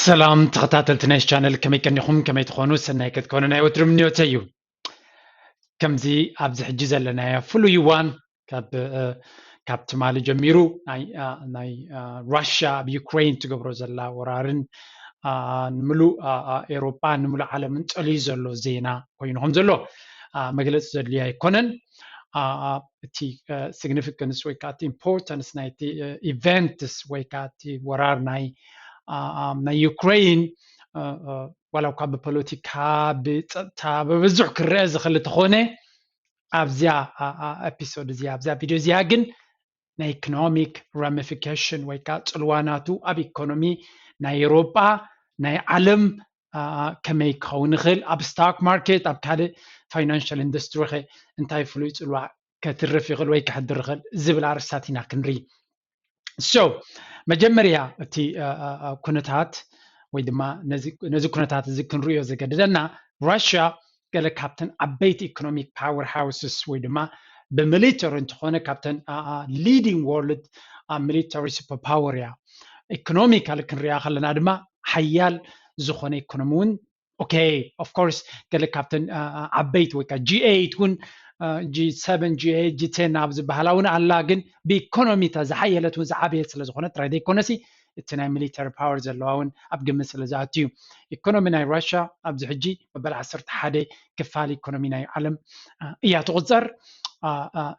ሰላም ተኸታተልቲ ናይ ቻነል፣ ከመይ ቀኒኹም? ከመይ ትኾኑ? ሰናይ ክትኮኑ ናይ ወትሩ ምንዮተይ እዩ። ከምዚ ኣብዚ ሕጂ ዘለናዮ ፍሉይ እዋን ካብ ካብ ትማሊ ጀሚሩ ናይ ራሽያ ኣብ ዩክሬን ትገብሮ ዘላ ወራርን ንምሉእ ኤሮጳ ንምሉእ ዓለምን ጸልዩ ዘሎ ዜና ኮይኑ ከም ዘሎ መግለጺ ዘድልዮ ኣይኮነን። እቲ ሲግኒፊካንስ ወይ ከዓ እቲ ኢምፖርታንስ ናይቲ ኢቨንትስ ወይ ከዓ እቲ ወራር ናይ ናይ ዩክሬን ዋላ እኳ ብፖለቲካ፣ ብፀጥታ፣ ብብዙሕ ክረአ ዝኽእል እንተኾነ ኣብዚኣ ኤፒሶድ እዚኣ ኣብዚኣ ቪድዮ እዚኣ ግን ናይ ኢኮኖሚክ ራሚፊኬሽን ወይ ከዓ ፅልዋ ናቱ ኣብ ኢኮኖሚ ናይ ኤሮጳ ናይ ዓለም ከመይ ክኸውን ይኽእል፣ ኣብ ስቶክ ማርኬት ኣብ ካልእ ፋይናንሻል ኢንዱስትሪ ኸ እንታይ ፍሉይ ፅልዋ ከትርፍ ይኽእል ወይ ከሕድር ይኽእል ዝብል ኣርእስታት ኢና ክንርኢ። So መጀመርያ እቲ ኩነታት ወይ ድማ ነዚ ኩነታት እዚ ክንሪኦ ዘገድደና ራሽያ ገለ ካብተን ዓበይቲ ኢኮኖሚክ ፓወር ሃውስስ ወይ ድማ ብሚሊተሪ እንተኾነ ካብተን ሊዲንግ ወርልድ ሚሊተሪ ሱፐር ፓወር እያ። ኢኮኖሚካል ክንሪኣ ከለና ድማ ሓያል ዝኾነ ኢኮኖሚ እውን ኦኬ ኦፍ ኮርስ ገለ ካብተን ዓበይቲ ወይ ከዓ ጂ ኤይት እውን ጂ ሰቨን ጂ ኤይት ጂ ቴን ኣብ ዝበሃላ እውን ኣላ። ግን ብኢኮኖሚ እታ ዝሓየለት እውን ዝዓበየት ስለ ዝኾነት ጥራይ ዘይኮነሲ እቲ ናይ ሚሊተሪ ፓወር ዘለዋ እውን ኣብ ግምት ስለ ዝኣቱ እዩ። ኢኮኖሚ ናይ ራሽያ ኣብዚ ሕጂ መበል ዓሰርተ ሓደ ክፋል ኢኮኖሚ ናይ ዓለም እያ ትቑፀር።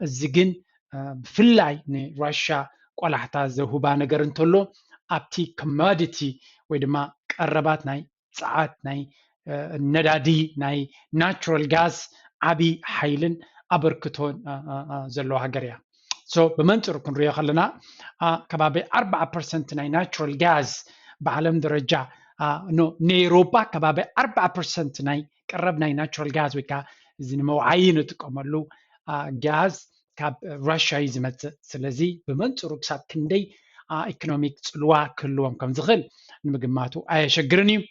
እዚ ግን ብፍላይ ንራሽያ ቆላሕታ ዘሁባ ነገር እንተሎ ኣብቲ ኮሞዲቲ ወይ ድማ ቀረባት ናይ ፀዓት ናይ ነዳዲ ናይ ናቹራል ጋዝ ዓብዪ ሓይልን ኣበርክቶን ዘለዋ ሃገር እያ። ብመንፅሩ ክንሪኦ ከለና ከባቢ ኣርባዓ ፐርሰንት ናይ ናቹራል ጋዝ ብዓለም ደረጃ ንኤሮፓ ከባቢ ኣርባዓ ፐርሰንት ናይ ቀረብ ናይ ናቹራል ጋዝ ወይ ከዓ እዚ ንመውዓይ ንጥቀመሉ ጋዝ ካብ ራሽያ እዩ ዝመፅእ። ስለዚ ብመንፅሩ ክሳብ ክንደይ ኢኮኖሚክ ፅልዋ ክህልዎም ከም ዝኽእል ንምግማቱ ኣየሸግርን እዩ።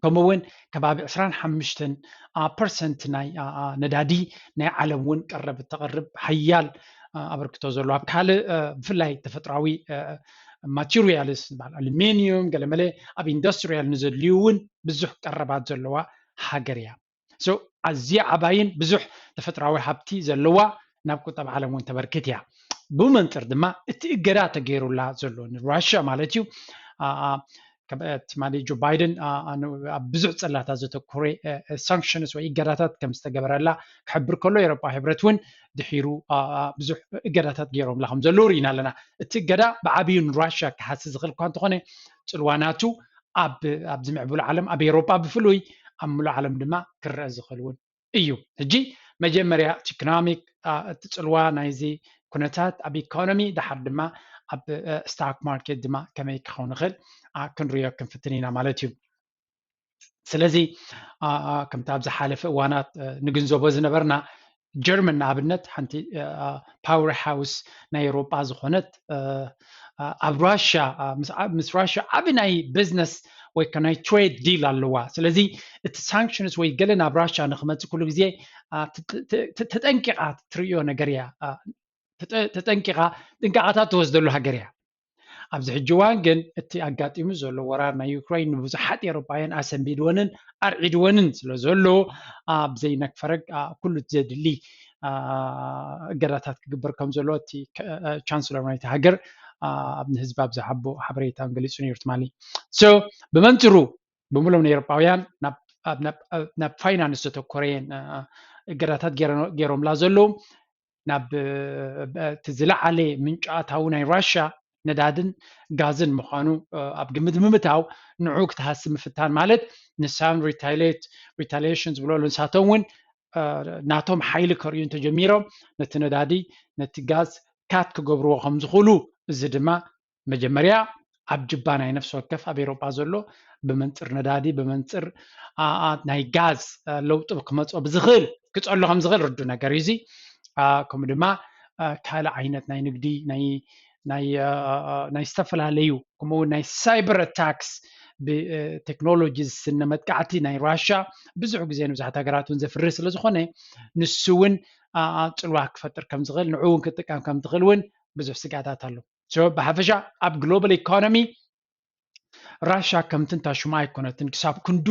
ከምኡ እውን ከባቢ ዕስራን ሓሙሽተን ፐርሰንት ናይ ነዳዲ ናይ ዓለም እውን ቀረብ እተቕርብ ሓያል ኣበርክቶ ዘለዎ ኣብ ካልእ ብፍላይ ተፈጥራዊ ማቴሪያልስ ዝበሃል ኣሉሚኒየም ገለመለ ኣብ ኢንዱስትሪያል ንዘድልዩ እውን ብዙሕ ቀረባት ዘለዋ ሃገር እያ። ኣዝያ ዓባይን ብዙሕ ተፈጥራዊ ሃብቲ ዘለዋ ናብ ቁጠባ ዓለም እውን ተበርክት እያ። ብመንፅር ድማ እቲ እገዳ ተገይሩላ ዘሎ ንራሽያ ማለት እዩ ትማሊ ጆ ባይደን ኣብ ብዙሕ ፀላታት ዘተኮረ ሳንክሽንስ ወይ እገዳታት ከም ዝተገበረላ ክሕብር ከሎ ኤሮፓ ሕብረት እውን ድሒሩ ብዙሕ እገዳታት ገይሮምላ ከም ዘለዉ ርኢና ኣለና። እቲ እገዳ ብዓብዩ ንራሽያ ክሃሲ ዝኽእል እኳ እንተኾነ ፅልዋ ናቱ ኣብ ኣብዚ ምዕቡል ዓለም ኣብ ኤሮፓ ብፍሉይ ኣብ ምሉእ ዓለም ድማ ክረአ ዝኽእል እውን እዩ። ሕጂ መጀመርያ እቲ ኢኮኖሚክ እቲ ፅልዋ ናይዚ ኩነታት ኣብ ኢኮኖሚ ድሓር ድማ ኣብ ስታክ ማርኬት ድማ ከመይ ክኸውን ይኽእል ክንሪኦ ክንፍትን ኢና ማለት እዩ። ስለዚ ከምቲ ኣብ ዝሓለፈ እዋናት ንግንዘቦ ዝነበርና ጀርመን ንኣብነት ሓንቲ ፓወር ሃውስ ናይ ኤሮጳ ዝኾነት ኣብ ራሽያ ምስ ራሽያ ዓቢ ናይ ቢዝነስ ወይ ከ ናይ ትሬድ ዲል ኣለዋ። ስለዚ እቲ ሳንክሽንስ ወይ ገለ ናብ ራሽያ ንክመፅእ ኩሉ ግዜ ተጠንቂቓ ትርእዮ ነገር እያ። ተጠንቂቓ ጥንቃቐታት ትወስደሉ ሃገር እያ። ኣብዚ ሕጂ እዋን ግን እቲ ኣጋጢሙ ዘሎ ወራር ናይ ዩክሬን ንብዙሓት ኤሮጳውያን ኣሰንቢድወንን ኣርዒድወንን ስለ ዘሎ ኣብ ዘይነክፈረግ ኩሉ ዘድሊ እገዳታት ክግበር ከም ዘሎ እቲ ቻንስለር ናይቲ ሃገር ኣብ ንህዝቢ ኣብ ዝሃቦ ሓበሬታ ገሊፁ ነይሩ ትማሊ። ብመንፅሩ ብምሎም ንኤሮጳውያን ናብ ፋይናንስ ዘተኮረየን እገዳታት ገይሮምላ ዘለዉ ናብ እቲ ዝለዓለ ምንጪ ኣታዊ ናይ ራሽያ ነዳድን ጋዝን ምዃኑ ኣብ ግምት ብምእታው ንዑ ክትሃሲ ምፍታን ማለት ንሳን ሪታሌት ሪታሌሽን ዝብለሉ ንሳቶም እውን ናቶም ሓይሊ ከርእዩ እንተጀሚሮም ነቲ ነዳዲ ነቲ ጋዝ ካት ክገብርዎ ከም ዝኽእሉ እዚ ድማ መጀመርያ ኣብ ጅባ ናይ ነፍሲ ወከፍ ኣብ ኤሮጳ ዘሎ ብመንፅር ነዳዲ ብመንፅር ናይ ጋዝ ለውጢ ክመፅኦ ብዝኽእል ክፀሎ ከም ዝኽእል ርዱ ነገር እዩ እዚ። ከምኡ ድማ ካልእ ዓይነት ናይ ንግዲ ናይ ዝተፈላለዩ ከምኡውን ናይ ሳይበር ኣታክስ ብቴክኖሎጂ ዝስነ መጥቃዕቲ ናይ ራሽያ ብዙሕ ግዜ ንብዙሓት ሃገራት እውን ዘፍርህ ስለ ዝኾነ ንሱ እውን ፅልዋ ክፈጥር ከም ዝኽእል ንዑ እውን ክጥቀም ከም ትኽእል እውን ብዙሕ ስጋታት ኣሎ። ብሓፈሻ ኣብ ግሎባል ኢኮኖሚ ራሻ ከምቲ እንታ ሽማ ኣይኮነትን። ክሳብ ክንዱ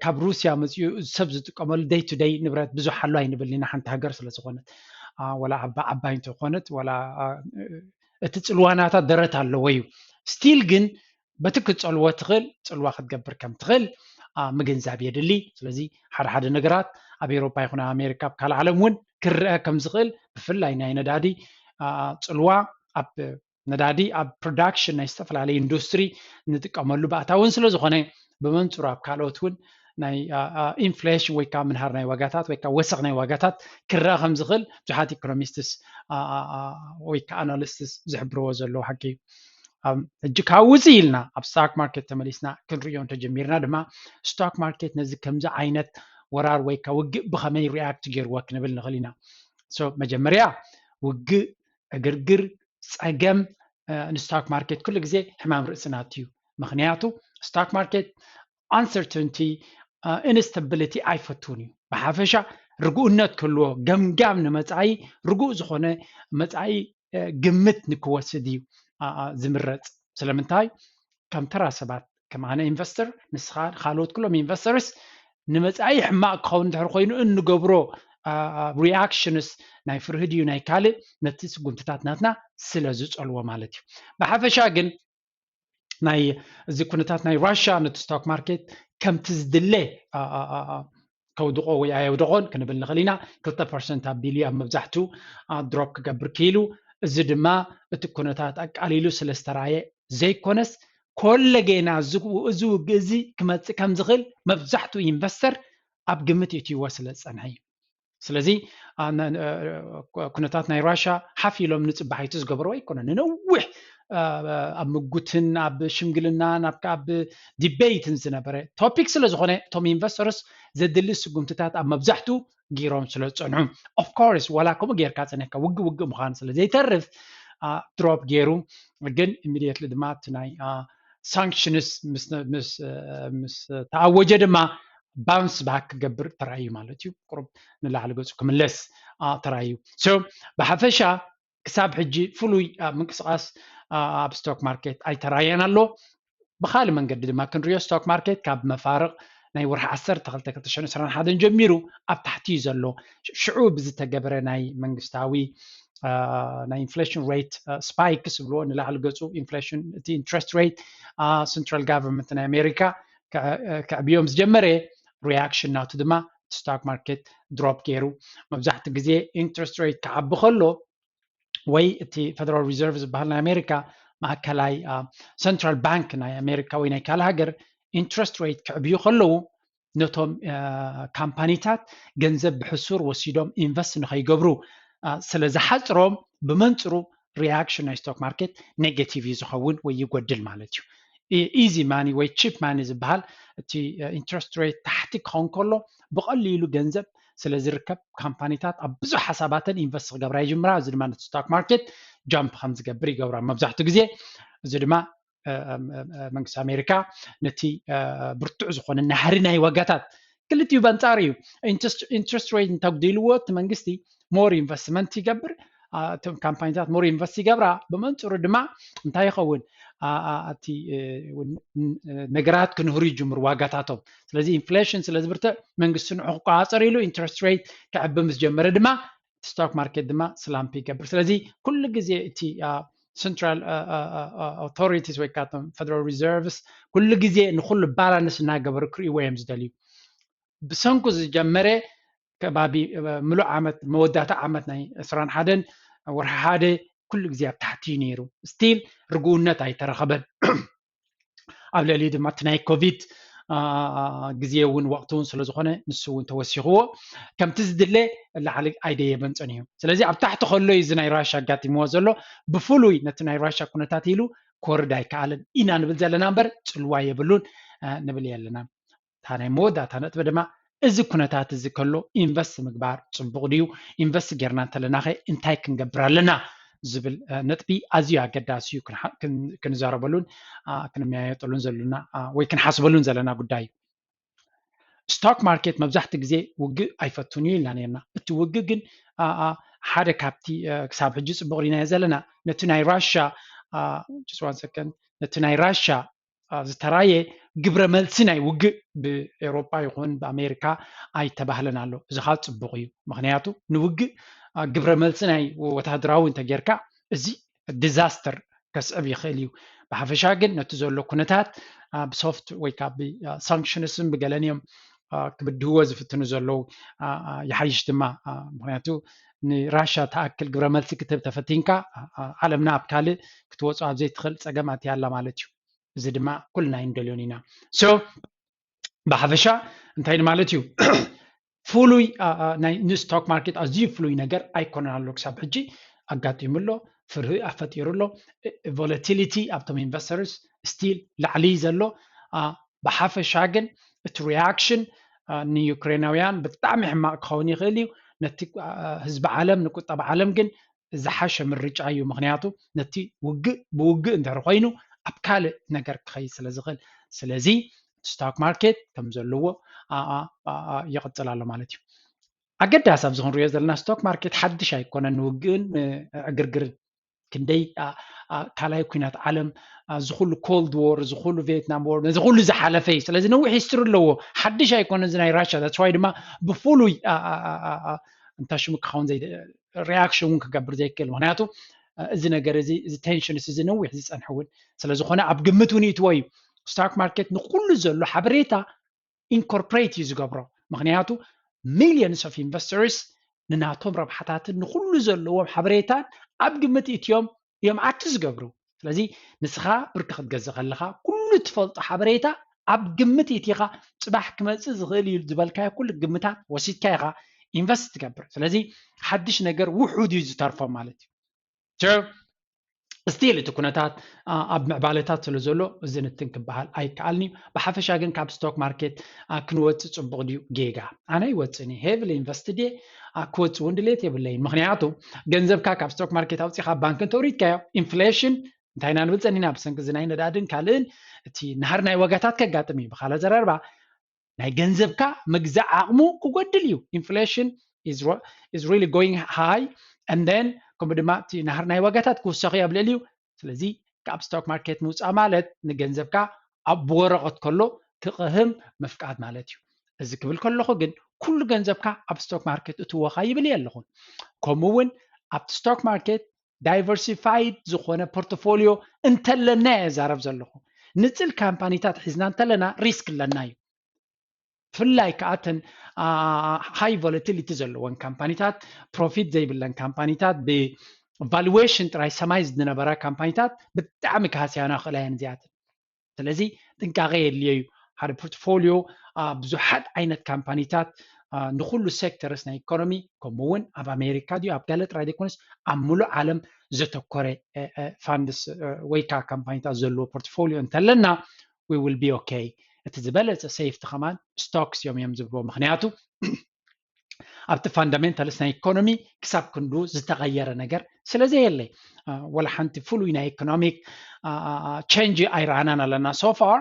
ካብ ሩስያ መፅኡ ሰብ ዝጥቀመሉ ደይ ቱ ደይ ንብረት ብዙሕ ኣሎ ኣይንብል ኢና፣ ሓንቲ ሃገር ስለ ዝኾነት። ወላ ዓባ ዓባይ እንተኾነት፣ ወላ እቲ ፅልዋ ናታ ደረት ኣለዎ እዩ። ስቲል ግን በቲ ክትፀልዎ ትኽእል፣ ፅልዋ ክትገብር ከም ትኽእል ምግንዛብ የድሊ። ስለዚ ሓደ ሓደ ነገራት ኣብ ኤውሮፓ ይኹን ኣብ ኣሜሪካ፣ ኣብ ካልእ ዓለም እውን ክረአ ከም ዝኽእል፣ ብፍላይ ናይ ነዳዲ ፅልዋ ኣብ ነዳዲ ኣብ ፕሮዳክሽን ናይ ዝተፈላለዩ ኢንዱስትሪ ንጥቀመሉ ባእታ እውን ስለ ዝኾነ፣ ብመንፅሩ ኣብ ካልኦት እውን ናይ ኢንፍሌሽን ወይ ከዓ ምንሃር ናይ ዋጋታት ወይ ከዓ ወሰኽ ናይ ዋጋታት ክረአ ከም ዝኽእል ብዙሓት ኢኮኖሚስትስ ወይ ከዓ ኣናሊስትስ ዝሕብርዎ ዘለዉ ሓቂ እዩ። ሕጂ ካብ ውፅእ ኢልና ኣብ ስቶክ ማርኬት ተመሊስና ክንሪኦ እንተጀሚርና ድማ፣ ስቶክ ማርኬት ነዚ ከምዚ ዓይነት ወራር ወይ ከዓ ውግእ ብኸመይ ሪኣክት ገይርዎ ክንብል ንኽእል ኢና። መጀመርያ ውግእ፣ ዕግርግር፣ ፀገም ንስቶክ ማርኬት ኩሉ ግዜ ሕማም ርእሲ ናቱ እዩ። ምክንያቱ ስቶክ ማርኬት ኣንሰርተንቲ፣ ኢንስታቢሊቲ ኣይፈቱን እዩ። ብሓፈሻ ርግኡነት ክህልዎ፣ ገምጋም ንመፃኢ፣ ርጉእ ዝኾነ መፃኢ ግምት ንክወስድ እዩ ዝምረፅ። ስለምንታይ? ከም ተራ ሰባት፣ ከም ኣነ ኢንቨስተር፣ ንስኻ፣ ካልኦት ኩሎም ኢንቨስተርስ ንመፃኢ ሕማቕ ክኸውን እንድሕር ኮይኑ እንገብሮ ሪኣክሽንስ ናይ ፍርሂ ድዩ ናይ ካልእ፣ ነቲ ስጉምትታት ናትና ስለ ዝፀልዎ ማለት እዩ። ብሓፈሻ ግን ናይ እዚ ኩነታት ናይ ራሻ ነቲ ስቶክ ማርኬት ከምቲ ዝድለ ከውድቆ ወይ ኣየውደቆን ክንብል ንኽእል ኢና። ክልተ ፐርሰንት ኣቢሉ ኣብ መብዛሕቱ ድሮፕ ክገብር ክኢሉ። እዚ ድማ እቲ ኩነታት ኣቃሊሉ ስለ ዝተራየ ዘይኮነስ፣ ኮለጌና እዚ ውግእ እዚ ክመፅእ ከም ዝኽእል መብዛሕትኡ ኢንቨስተር ኣብ ግምት እትይዎ ስለ ዝፀንሐ እዩ። ስለዚ ኩነታት ናይ ራሻ ሓፍ ኢሎም ንፅባሒቱ ዝገበርዎ ኣይኮነን። ንነዊሕ ኣብ ምጉትን ኣብ ሽምግልናን ኣብ ዲቤይትን ዝነበረ ቶፒክ ስለ ዝኾነ፣ እቶም ኢንቨስተርስ ዘድሊ ስጉምትታት ኣብ መብዛሕትኡ ገይሮም ስለ ዝፀንሑ፣ ኦፍኮርስ ዋላ ከምኡ ጌርካ ፀኒሕካ ውግእ ውግእ ምዃኑ ስለ ዘይተርፍ ድሮፕ ገይሩ። ግን ኢሚድየትሊ ድማ እቲ ናይ ሳንክሽንስ ምስ ተኣወጀ ድማ ባውንስ ባክ ክገብር ተራእዩ ማለት እዩ። ቁሩብ ንላዕሊ ገፁ ክምለስ ተራእዩ። ብሓፈሻ ክሳብ ሕጂ ፍሉይ ምንቅስቃስ ኣብ ስቶክ ማርኬት ኣይተራየን ኣሎ። ብካልእ መንገዲ ድማ ክንሪኦ፣ ስቶክ ማርኬት ካብ መፋርቕ ናይ ወርሒ ዓሰርተ ክልተ ክልተ ሽሕን ዕስራን ሓደን ጀሚሩ ኣብ ታሕቲ እዩ ዘሎ። ሽዑ ብዝተገበረ ናይ መንግስታዊ ናይ ኢንፍሌሽን ሬት ስፓይክ ዝብልዎ፣ ንላዕሊ ገፁ ኢንፍሌሽን፣ እቲ ኢንትረስት ሬት ሰንትራል ጋቨርንመንት ናይ ኣሜሪካ ከዕብዮም ዝጀመረ፣ ሪያክሽን ናቱ ድማ ስቶክ ማርኬት ድሮፕ ገይሩ። መብዛሕትኡ ግዜ ኢንትረስት ሬት ክዓቢ ከሎ ወይ እቲ ፌደራል ሪዘርቭ ዝበሃል ናይ ኣሜሪካ፣ ማእከላይ ሰንትራል ባንክ ናይ ኣሜሪካ ወይ ናይ ካልእ ሃገር ኢንትረስት ሬት ክዕብዩ ከለዉ፣ ነቶም ካምፓኒታት ገንዘብ ብሕሱር ወሲዶም ኢንቨስት ንኸይገብሩ ስለ ዝሓፅሮም፣ ብመንፅሩ ሪያክሽን ናይ ስቶክ ማርኬት ኔጌቲቭ እዩ ዝኸውን ወይ ይጎድል ማለት እዩ። ኢዚ ማኒ ወይ ቺፕ ማኒ ዝበሃል፣ እቲ ኢንትረስት ሬት ታሕቲ ክኸውን ከሎ፣ ብቐሊሉ ገንዘብ ስለ ዝርከብ፣ ካምፓኒታት ኣብ ብዙሕ ሓሳባተን ኢንቨስት ክገብራ ይጅምራ። እዚ ድማ ነቲ ስቶክ ማርኬት ጃምፕ ከም ዝገብር ይገብራ መብዛሕትኡ ግዜ። እዚ ድማ መንግስቲ ኣሜሪካ ነቲ ብርቱዕ ዝኾነ ናህሪ ናይ ዋጋታት፣ ክልቲኡ በንጻር እዩ። ኢንትረስት ሬት እንተጉዲልዎ፣ እቲ መንግስቲ ሞር ኢንቨስትመንት ይገብር፣ እቶም ካምፓኒታት ሞር ኢንቨስት ይገብራ። ብመንፅሩ ድማ እንታይ ይኸውን? እቲ ነገራት ክንህሩ ይጅምሩ ዋጋታቶም። ስለዚ ኢንፍሌሽን ስለ ዝብርትዕ፣ መንግስቲ ንዑ ክቆፃፀር ኢሉ ኢንትረስት ሬት ክዕቢ ምስ ጀመረ ድማ፣ ስቶክ ማርኬት ድማ ስላምፕ ይገብር። ስለዚ ኩሉ ግዜ እቲ ሰንትራል ኣውቶሪቲስ ወይ ከዓ ፌደራል ሪዘርቭስ ኩሉ ግዜ ንኩሉ ባላንስ እናገበሩ ክርእይዎ እዮም ዝደልዩ። ብሰንኩ ዝጀመረ ከባቢ ምሉእ ዓመት፣ መወዳእታ ዓመት ናይ ዕስራን ሓደን ወርሒ ሓደ ኩሉ ግዜ ኣብ ታሕቲ እዩ ነይሩ። ስቲል ርግኡነት ኣይተረኸበን። ኣብ ልዕሊኡ ድማ እቲ ናይ ኮቪድ ግዜ እውን ወቕቲ እውን ስለ ዝኾነ፣ ንሱ እውን ተወሲኽዎ ከምቲ ዝድለ ላዕሊ ኣይደየበን ፀኒሑ። ስለዚ ኣብ ታሕቲ ከሎ እዩ እዚ ናይ ራሻ ኣጋጢምዎ ዘሎ። ብፍሉይ ነቲ ናይ ራሻ ኩነታት ኢሉ ክወርድ ኣይከኣለን ኢና ንብል ዘለና እምበር፣ ፅልዋ የብሉን ንብል የለና። እታ ናይ መወዳእታ ነጥቢ ድማ፣ እዚ ኩነታት እዚ ከሎ ኢንቨስት ምግባር ፅቡቕ ድዩ? ኢንቨስት ጌርና እንተለናኸ እንታይ ክንገብር ኣለና? ዝብል ነጥቢ ኣዝዩ ኣገዳሲ እዩ። ክንዛረበሉን ክንመያየጠሉን ዘለና ወይ ክንሓስበሉን ዘለና ጉዳይ እዩ። ስቶክ ማርኬት መብዛሕትኡ ግዜ ውግእ ኣይፈቱን እዩ ኢልና ነርና። እቲ ውግእ ግን ሓደ ካብቲ ክሳብ ሕጂ ፅቡቕ ሪናዮ ዘለና፣ ነቲ ናይ ራሻ ነቲ ናይ ራሻ ዝተራየ ግብረ መልሲ ናይ ውግእ ብኤውሮጳ ይኹን ብኣሜሪካ ኣይተባህለን ኣሎ። እዚ ከዓ ፅቡቕ እዩ። ምክንያቱ ንውግእ ግብረ መልሲ ናይ ወታደራዊ እንተጌርካ እዚ ዲዛስተር ከስዕብ ይኽእል እዩ። ብሓፈሻ ግን ነቲ ዘሎ ኩነታት ብሶፍት ወይ ካብ ሳንክሽንስን ብገለን እዮም ክብድህዎ ዝፍትኑ ዘለዉ። ይሓይሽ ድማ ምክንያቱ ንራሻ ተኣክል ግብረ መልሲ ክትህብ ተፈቲንካ ዓለምና ኣብ ካልእ ክትወፁ ኣብ ዘይትኽእል ፀገም ኣትያ ኣላ ማለት እዩ። እዚ ድማ ኩልና ኣይንደልዮን ኢና። ብሓፈሻ እንታይ ማለት እዩ? ፍሉይ ናይ ንስቶክ ማርኬት ኣዝዩ ፍሉይ ነገር ኣይኮነን ኣሎ ክሳብ ሕጂ ኣጋጢሙ ኣሎ። ፍርሂ ኣፈጢሩ ኣሎ። ቮለቲሊቲ ኣብቶም ኢንቨስተርስ ስቲል ላዕሊ ዘሎ። ብሓፈሻ ግን እቲ ሪያክሽን ንዩክሬናውያን ብጣዕሚ ሕማቕ ክኸውን ይኽእል እዩ። ነቲ ህዝቢ ዓለም ንቁጠባ ዓለም ግን ዝሓሸ ምርጫ እዩ። ምክንያቱ ነቲ ውግእ ብውግእ እንድሕር ኮይኑ ኣብ ካልእ ነገር ክኸይድ ስለ ዝኽእል፣ ስለዚ ስቶክ ማርኬት ከም ዘለዎ ይቕፅል ኣሎ ማለት እዩ። ኣገዳሲ ኣብዚ ክንሪኦ ዘለና ስቶክ ማርኬት ሓድሽ ኣይኮነን። ንውግእን ዕግርግርን ክንደይ ካልኣይ ኩናት ዓለም፣ እዚ ኩሉ ኮልድ ዎር፣ እዚ ኩሉ ቪየትናም ዎር፣ እዚ ኩሉ ዝሓለፈ እዩ። ስለዚ ነዊሕ ሂስትሪ ኣለዎ፣ ሓድሽ ኣይኮነን እዚ ናይ ራሻ። ዳትስ ዋይ ድማ ብፍሉይ እንታይ ሽሙ ክኸውን ዘይ ሪያክሽን እውን ክገብር ዘይክእል። ምክንያቱ እዚ ነገር እዚ እዚ ቴንሽንስ እዚ ነዊሕ ዝፀንሐ እውን ስለዝኮነ ኣብ ግምት እውን ይእትዎ እዩ። ስቶክ ማርኬት ንኩሉ ዘሎ ሓበሬታ ኢንኮርፖሬት እዩ ዝገብሮ። ምክንያቱ ሚሊየንስ ኦፍ ኢንቨስተርስ ንናቶም ረብሓታትን ንኩሉ ዘለዎም ሓበሬታን ኣብ ግምት እትዮም እዮም ኣቲ ዝገብሩ። ስለዚ ንስኻ ብርኪ ክትገዝእ ከለኻ ኩሉ ትፈልጦ ሓበሬታ ኣብ ግምት እቲኻ ፅባሕ ክመፅእ ዝኽእል እዩ ዝበልካዮ ኩሉ ግምታት ወሲድካ ኢኻ ኢንቨስት ትገብር። ስለዚ ሓድሽ ነገር ውሑድ እዩ ዝተርፎም ማለት እዩ። ስቲል እቲ ኩነታት ኣብ ምዕባለታት ስለ ዘሎ እዚ ንትን ክበሃል ኣይከኣልን እዩ። ብሓፈሻ ግን ካብ ስቶክ ማርኬት ክንወፅእ ፅቡቕ ድዩ ጌጋ? ኣነ ይወፅእን እዩ። ሄቪሊ ኢንቨስት ድየ ክወፅእ እውን ድሌት የብለይን። ምክንያቱ ገንዘብካ ካብ ስቶክ ማርኬት ኣውፂኻ ባንክ እንተውሪድካዮ ኢንፍሌሽን እንታይ ኢና ንብል ፀኒና ብሰንኪ እዚ ናይ ነዳድን ካልእን እቲ ናህር ናይ ዋጋታት ከጋጥም እዩ። ብካልእ ዘረርባ ናይ ገንዘብካ መግዛእ ዓቕሙ ክጎድል እዩ። ኢንፍሌሽን is really going high and then ከምኡ ድማ እቲ ናህር ናይ ዋጋታት ክውሰኽ እዩ ኣብ ልዕሊኡ። ስለዚ ካብ ስቶክ ማርኬት ምውፃእ ማለት ንገንዘብካ ኣብ ብወረቐት ከሎ ክቕህም ምፍቃድ ማለት እዩ። እዚ ክብል ከለኹ ግን ኩሉ ገንዘብካ ኣብ ስቶክ ማርኬት እትወኻ ይብል እየ ኣለኹ። ከምኡ እውን ኣብቲ ስቶክ ማርኬት ዳይቨርሲፋይድ ዝኾነ ፖርትፎሊዮ እንተለና እየ ዛረብ ዘለኹ። ንፅል ካምፓኒታት ሒዝና እንተለና ሪስክ ኣለና እዩ። ብፍላይ ከዓ እተን ሃይ ቮለቲሊቲ ዘለወን ካምፓኒታት፣ ፕሮፊት ዘይብለን ካምፓኒታት፣ ብቫሉዌሽን ጥራይ ሰማይ ዝነበራ ካምፓኒታት ብጣዕሚ ክሃስያና ክእላ እየን እዚኣተን። ስለዚ ጥንቃቄ የድልዮ እዩ። ሓደ ፖርትፎሊዮ ብዙሓት ዓይነት ካምፓኒታት ንኩሉ ሴክተርስ ናይ ኢኮኖሚ ከምኡ እውን ኣብ ኣሜሪካ ድዩ ኣብ ገለ ጥራይ ዘይኮነስ ኣብ ሙሉእ ዓለም ዘተኮረ ፋንድስ ወይ ከዓ ካምፓኒታት ዘለዎ ፖርትፎሊዮ እንተለና we will be okay። እቲ ዝበለፀ ሴፍቲ ከማን ስቶክስ እዮም እዮም ዝብልዎ። ምክንያቱ ኣብቲ ፋንዳሜንታልስ ናይ ኢኮኖሚ ክሳብ ክንዱ ዝተቐየረ ነገር ስለ ዘየለ ወላ ሓንቲ ፍሉይ ናይ ኢኮኖሚክ ቸንጅ ኣይረኣናን ኣለና። ሶፋር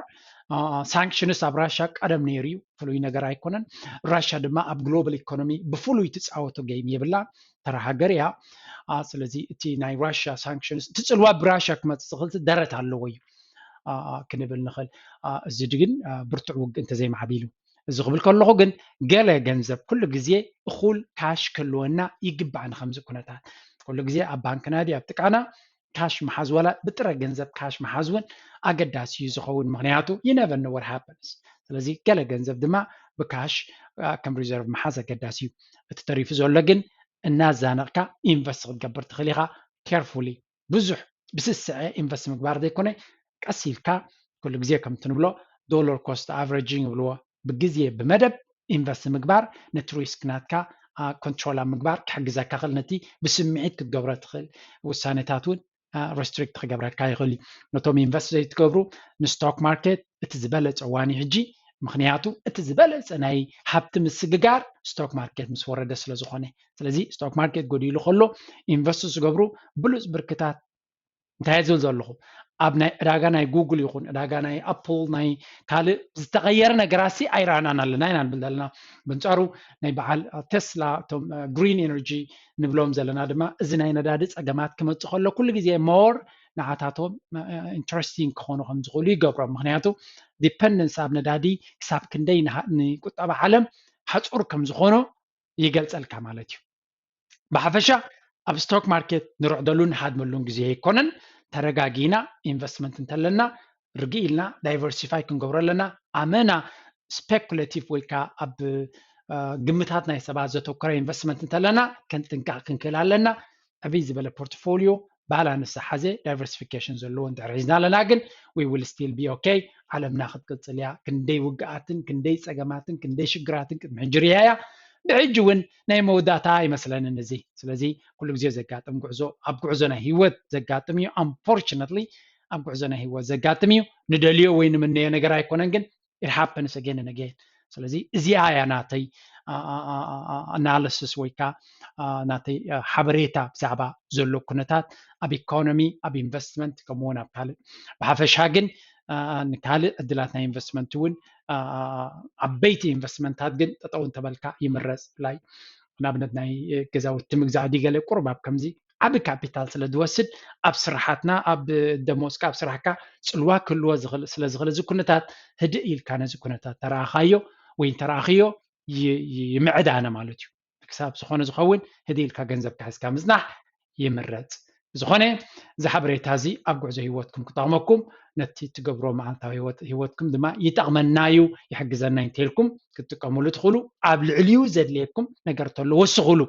ሳንክሽንስ ኣብ ራሻ ቀደም ነይሩ እዩ፣ ፍሉይ ነገር ኣይኮነን። ራሻ ድማ ኣብ ግሎባል ኢኮኖሚ ብፍሉይ ትፃወቶ ጌም የብላ፣ ተራ ሃገር እያ። ስለዚ እቲ ናይ ራሻ ሳንክሽንስ እቲ ፅልዋ ብራሻ ክመፅእ ዝኽእል ደረት ኣለዎ እዩ ክንብል ንኽእል። እዚ ግን ብርቱዕ ውግእ እንተዘይማዕቢሉ እዚ ክብል ከለኹ ግን ገለ ገንዘብ ኩሉ ግዜ እኹል ካሽ ክህልወና ይግባእ። ንከምዚ ኩነታት ኩሉ ግዜ ኣብ ባንክና ድዩ ኣብ ጥቃና ካሽ ምሓዝ ዋላ ብጥረ ገንዘብ ካሽ ምሓዝ እውን ኣገዳሲ እዩ ዝኸውን። ምክንያቱ you never know what happens። ስለዚ ገለ ገንዘብ ድማ ብካሽ ከም ሪዘርቭ ምሓዝ ኣገዳሲ እዩ። እቲ ተሪፉ ዘሎ ግን እናዛነቕካ ኢንቨስት ክትገብር ትኽእል ኢኻ። ኬርፉሊ ብዙሕ ብስስዐ ኢንቨስት ምግባር ዘይኮነ ቀስ ኢልካ ኩሉ ግዜ ከምቲ ንብሎ ዶላር ኮስት ኣቨሬጂንግ ይብልዎ ብግዜ ብመደብ ኢንቨስት ምግባር ነቲ ሪስክ ናትካ ኮንትሮል ኣብ ምግባር ክሕግዘካ ክእል ነቲ ብስምዒት ክትገብሮ ትኽእል ውሳኔታት እውን ሬስትሪክት ክገብረካ ይኽእል እዩ። ነቶም ኢንቨስት ዘይትገብሩ ንስቶክ ማርኬት እቲ ዝበለፀ ዋኒ ሕጂ ምክንያቱ እቲ ዝበለፀ ናይ ሃብቲ ምስግጋር ስቶክ ማርኬት ምስ ወረደ ስለ ዝኾነ ስለዚ ስቶክ ማርኬት ጎዲሉ ከሎ ኢንቨስት ዝገብሩ ብሉፅ ብርክታት እንታይ ዝብል ዘለኹ ኣብ ናይ ዕዳጋ ናይ ጉግል ይኹን ዕዳጋ ናይ ኣፕል ናይ ካልእ ዝተቐየረ ነገራት ሲ ኣይረኣናን ኣለና ኢና ንብል ዘለና። ብንፃሩ ናይ በዓል ቴስላ እቶም ግሪን ኤነርጂ ንብሎም ዘለና ድማ እዚ ናይ ነዳዲ ፀገማት ክመፅእ ከሎ ኩሉ ግዜ ሞር ንዓታቶም interesting ክኾኑ ከም ዝኽእሉ ይገብሮም። ምክንያቱ dependence ኣብ ነዳዲ ክሳብ ክንደይ ንቁጠባ ዓለም ሓፁር ከም ዝኾኖ ይገልፀልካ ማለት እዩ። ብሓፈሻ ኣብ stock market ንርዕደሉን ንሃድመሉን ግዜ ኣይኮነን። ተረጋጊና investment እንተለና ርግእ ኢልና diversify ክንገብሮ ኣለና። ኣመና speculative ወይ ከዓ ኣብ ግምታት ናይ ሰባት ዘተኮረ investment እንተለና ከንጥንቀቕ ክንክእል ኣለና። ዕብይ ዝበለ portfolio balance ዝሓዘ diversification ዘለዎ እንድሕር ሒዝና ኣለና ግን we will still be okay። ዓለምና ክትቅፅል እያ። ክንደይ ውግኣትን ክንደይ ፀገማትን ክንደይ ሽግራትን ቅድሚ ሕጂ ርኢያ እያ። ብሕጂ እውን ናይ መወዳእታ ኣይመስለንን እዚ። ስለዚ ኩሉ ግዜ ዘጋጥም ጉዕዞ ኣብ ጉዕዞ ናይ ህይወት ዘጋጥም እዩ። Unfortunately ኣብ ጉዕዞ ናይ ህይወት ዘጋጥም እዩ። ንደልዮ ወይ ንምነዮ ነገር ኣይኮነን ግን it happens again and again። ስለዚ እዚኣ እያ ናተይ analysis ወይ ከዓ ናተይ ሓበሬታ ብዛዕባ ዘሎ ኩነታት ኣብ economy ኣብ investment ከምኡውን ኣብ ካልእ። ብሓፈሻ ግን ንካልእ ዕድላት ናይ investment እውን ዓበይቲ investmentታት ግን ጠጠው እንተበልካ ይምረፅ። ብፍላይ ንኣብነት ናይ ገዛውቲ ምግዛእ ድዩ ገለ ቁሩብ ኣብ ከምዚ ዓቢ capital ስለ ዝወስድ ኣብ ስራሓትና ኣብ ደሞዝካ ኣብ ስራሕካ ፅልዋ ክህልዎ ስለ ዝኽእል እዚ ኩነታት ህድእ ኢልካ ነዚ ኩነታት ተረኣኻዮ ወይ እንተረኣኽዮ ይምዕድ ኣነ ማለት እዩ። ክሳብ ዝኾነ ዝኸውን ህድእ ኢልካ ገንዘብካ ሒዝካ ምፅናሕ ይምረፅ። ብዝኾነ እዚ ሓበሬታ እዚ ኣብ ጉዕዞ ህይወትኩም ክጠቕመኩም ነቲ ትገብሮ መዓልታዊ ህይወትኩም ድማ ይጠቕመና እዩ ይሕግዘና እንተልኩም ክትጥቀሙሉ ትኽእሉ። ኣብ ልዕሊኡ ዘድልየኩም ነገር ተሎ ወስኽሉ።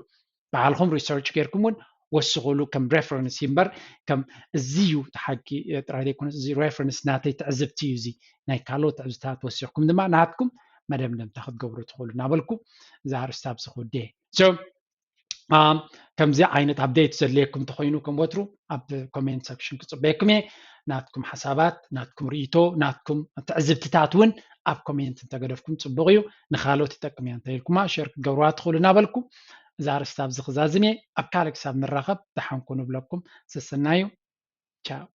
ባዕልኹም research ጌርኩም እውን ወስኽሉ ከም reference እምበር ከም እዚ እዩ ተሓጊ ጥራይ ዘይኮነስ እዚ reference ናተይ ትዕዝብቲ እዩ። እዚ ናይ ካልኦት ትዕዝብታት ወሲኽኩም ድማ ናትኩም መደምደምታ ክትገብሩ ትኽእሉ እናበልኩ እዛ ኣርእስቲ ኣብዚ ክውድየ። ከምዚ ዓይነት update ዘድልየኩም እንተኾይኑ ከም ወትሩ ኣብ comment section ክፅበየኩም እየ። ናትኩም ሓሳባት ናትኩም ርእይቶ ናትኩም ትዕዝብትታት እውን ኣብ comment እንተገደፍኩም ፅቡቕ እዩ። ንካልኦት ይጠቅም እያ እንተኢልኩማ share ክትገብርዋ ትኽእሉ እናበልኩ እዛ ኣርእስቲ ኣብዚ ክዛዝም እየ። ኣብ ካልእ ክሳብ ንራኸብ ደሓን ኩኑ እብለኩም። ሰሰናዩ። ቻው።